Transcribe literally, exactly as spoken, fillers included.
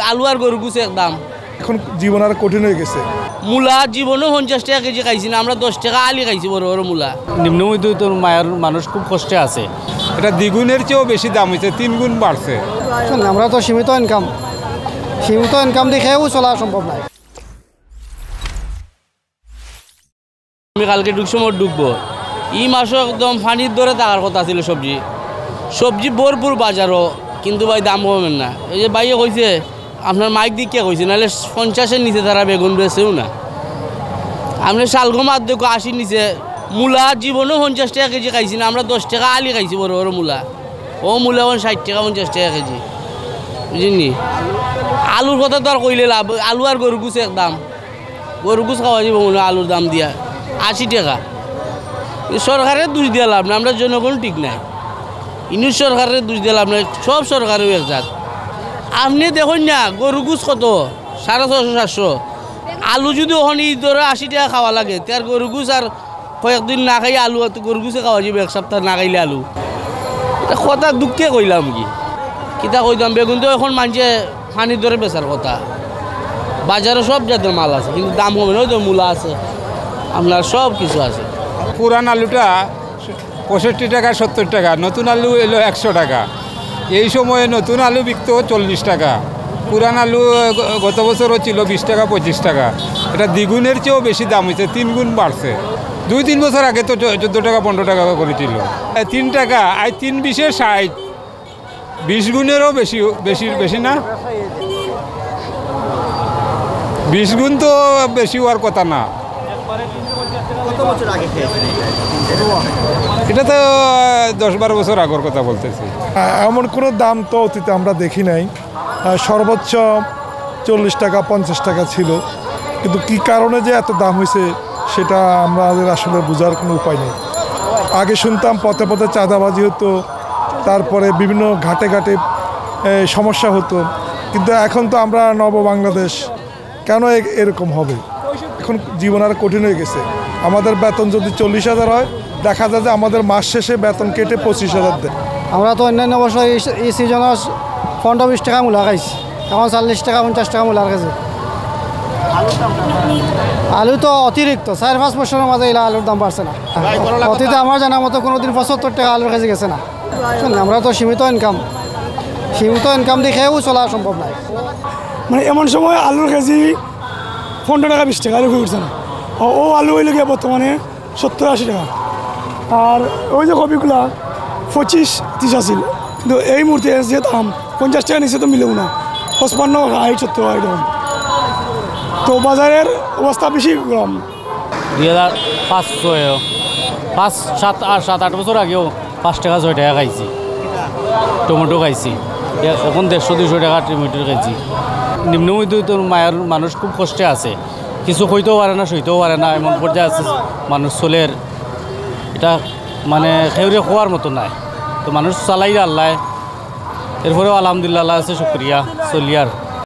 আলু আর গরু গুছ এক দাম। এখন জীবন আর কঠিন হয়ে গেছে। মূলা জীবনও পঞ্চাশ টাকা কেজি খাইছি না আমরা, দশ টাকা আলি খাইছি, বড় বড় মূলা। নিম্ন মধ্যবিত্ত মায়ের মানুষ খুব কষ্টে আছে। এটা দ্বিগুণের চেয়েও বেশি দাম হয়েছে, তিন গুণ বাড়ছে। শোন, আমরা তো সীমিত ইনকাম, সীমিত ইনকাম দিয়ে খেয়েও চলা সম্ভব নয়। আমি কালকে ঢুকছি, মোট ঢুকবো। এই মাসও একদম পানির দরে থাকার কথা ছিল সবজি। সবজি ভরপুর বাজারও, কিন্তু ভাই, দাম কমের না। এই যে ভাইয়ে কইছে, আপনার মাইক দিকে কইছে, নাহলে পঞ্চাশের নিচে তারা বেগুন বেচেও না। আপনি শালগম আর দেখো আশির নিচে, মূলা জীবনও পঞ্চাশ টাকা কেজি খাইছি না আমরা, দশ টাকা আলি খাইছি, বড় বড় মূলা। ও মূলা এখন ষাট টাকা, পঞ্চাশ টাকা কেজি, বুঝলেন নি? আলুর কথা তো আর কইলে লাভ, আলু আর গরু গুছ এক দাম। গরু গুছ খাওয়া যাবে মনে হয় আলুর দাম দিয়া আশি টাকা। এই সরকারের দোষ দিয়া লাভ না, আমরা জনগণ ঠিক নাই। ইনুস সরকারের দোষ দিয়া লাভ নাই, সব সরকারও এক জাত। আপনি দেখুন না, গরু গুছ কত? সাড়ে ছশো, সাতশো। আলু যদি ওখানে এই দরে আশি টাকা খাওয়া লাগে, তে আর গরু গুছ আর কয়েকদিন না খাই আলু, আর তো গরু গুছে খাওয়া যাবে এক সপ্তাহ না খাইলে আলু। এটা কথা দুঃখে কইলাম কি, কিতা কইতাম, বেগুন তো এখন মানছে পানির দরে বেচার কথা। বাজারে সব জাতের মাল আছে, কিন্তু দাম কমে না, ওই তো মূলা আছে, আপনার সব কিছু আছে। পুরান আলুটা পঁয়ষট্টি টাকা, সত্তর টাকা, নতুন আলু এলো একশো টাকা। এই সময়ে নতুন আলু বিকতো চল্লিশ টাকা, পুরান আলু গ-, গত বছরও ছিল বিশ টাকা, পঁচিশ টাকা। এটা দ্বিগুণের চেয়েও বেশি দাম হয়েছে, তিন গুণ বাড়ছে। দুই তিন বছর আগে তো চো-, চোদ্দ টাকা, পনেরো টাকা করে ছিল। এ, তিন টাকা, আই তিন বিশে ষাট, বিশ গুণেরও বেশি, বেশি, বেশি না? বিশ গুণ তো বেশি হওয়ার কথা না। কত বছর আগে খেয়েছেন এটা? এটা তো দশ বারো বছর আগের কথা বলতেছি। আ-, এমন কোনো দাম তো অতীতে আমরা দেখি নাই। আ, সর্বোচ্চ চল্লিশ টাকা, পঞ্চাশ টাকা ছিল, কিন্তু কি কারণে যে এত দাম হয়েছে, সেটা আমাদের আসলে বোঝার কোনো উপায় নেই। আগে শুনতাম পথে পথে চাঁদাবাজি হতো, তারপরে বিভিন্ন ঘাটে ঘাটে, এ, সমস্যা হতো, কিন্তু এখন তো আমরা নব বাংলাদেশ, কেন এ-, এরকম হবে? এখন জীবন আর কঠিন হয়ে গেছে। আমাদের বেতন যদি চল্লিশ হাজার হয়, দেখা যায় যে আমাদের মাস শেষে বেতন কেটে পঁচিশ হাজার দেয়। আমরা তো অন্যান্য বছর এই, এই সিজনে পনেরো বিশ টাকা মূলা খাইছি, এখন চল্লিশ টাকা, পঞ্চাশ টাকা মূলার কেজি। আলু তো অতিরিক্ত, চার পাঁচ বছরের মাঝে এলা আলুর দাম বাড়ছে না। অতীতে আমার জানা মতো কোনোদিন পঁচাত্তর টাকা আলুর কেজি গেছে না। শোন, আমরা তো সীমিত ইনকাম, সীমিত ইনকাম দিয়ে খেয়েও চলা সম্ভব নয়। মানে, এমন সময় আলুর কেজি পনেরো টাকা, বিশ টাকা, আলু উঠছে না। ও, ও আলু হইল গিয়া বর্তমানে সত্তর আশি টাকা। আর ওই যে কপিগুলা পঁচিশ তিরিশ আছিল, কিন্তু এই মুহূর্তে যে দাম, পঞ্চাশ টাকা নিচে তো মিলেও না, পঁচপান্ন, ষাট, সত্তর এরকম। তো বাজারের অবস্থা বেশি গরম। দুই হাজার পাঁচ ছয়, পাঁচ, সাত, আট, সাত, আট বছর আগেও পাঁচ টাকা, ছয় টাকা খাইছি, টমেটো খাইছি। এ-, এখন দেড়শো, দুইশো টাকা টমেটো খাইছি। নিম্ন মধ্যবিত্ত মায়ের মানুষ খুব কষ্টে আছে, কিছু কইতেও পারে না, সইতেও পারে না, এমন পর্যায়ে আছে মানুষ চলের। এটা মানে কেউরে কওয়ার মতো নাই। তো মানুষ চালাইরা আল্লায়, এরপরেও আলহামদুলিল্লাহ, আল্লাহ আছে শুক্রিয়া, চলিয়ার।